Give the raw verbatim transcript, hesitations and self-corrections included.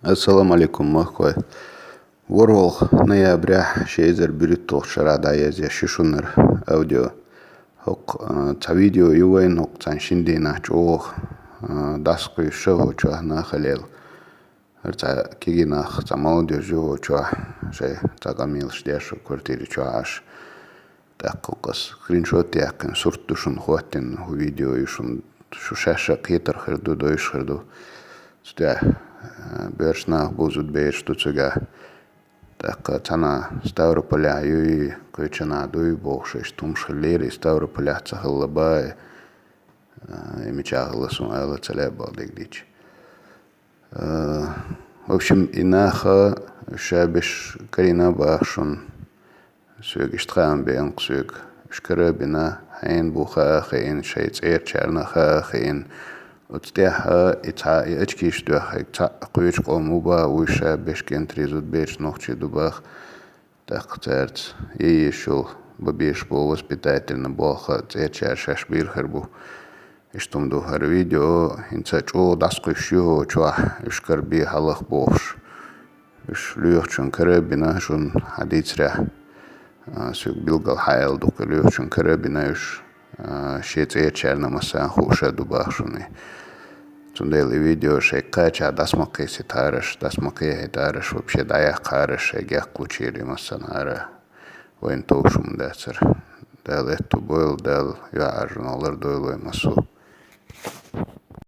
Ассаламу алейкум, махкой. ВорхӀалгӀа ноября ши эзар берхӀитталгӀача шера дӀаязвеш я шуна ер аудио. ХӀокху, а, цхьа видео ю вайн, хӀокху цхьана шина дийнахь чӀогӀа, а, дӀасакхуьйсуш хӀокху чохь нах хилла. ХӀара цхьа кегий нах, цхьа молодёжь ю хӀокху чохь, шайн цхьа къамелаш деш хӀокху квартири чохь Ӏаш. ТӀаккха ас скриншот яьккхина, сурт ду шуна хӀоттийна, хӀу видео ю шуна, шу шаьш а кхетар хир ду, дойуш хир ду. Цу тӀехь, а, боьрша нах бу, зудабераш ду цигахь. ТӀаккха цхьана Ставрополехь юй, кхечанхьа дуй бохуш, иштта хӀумаш хиллера, и Ставрополехь ца хилла бен, а, и мичахь хилла суна ала ца лаьа бакъдерг дийцича. Э, в общем, и нах, ша берш карийна боху шуна, соьга иштта хаам беана-кх соьга. Уьш кара а бина, хьенан бу хаа а хиъна, шайн цӀерачарна а хаа а хиъна. Оцу тӀехь и цхьа, и очкиш доьхнарг цхьаъ кхечу къоман ву боху, вуй ша берш кӀентарий, зудабераш нохчий ду боху. ТӀаккха цаьрца езаш йолу, бан безаш болу воспитательни болх а цӀерачара шаьш бийр хир бу. Иштта хӀума ду хӀара видео, хӀинца чӀогӀа дӀасакхуьйсуш ю хӀокху чохь, уьш кара бен хьалха бохуш. Уьш лоьхучун кара а бина, шуна хьан дийцарехь, а, соьга билггал хьааьлла ду-кх, лоьхучун кара а бина уьш. А, шен цӀерачарна массарна хууш а ду боху шуна. Цундела и видео шайга кхачахь дӀаса ма кхийсийтараш, дӀаса ма кхехьийтараш, вообще дӀаяккхараш, шайга яккхалучеран массанхьара. Вайна товш хӀума дацара. Дала аьтту бойла, Дала юьхьӀаьржано лардойла вай массо.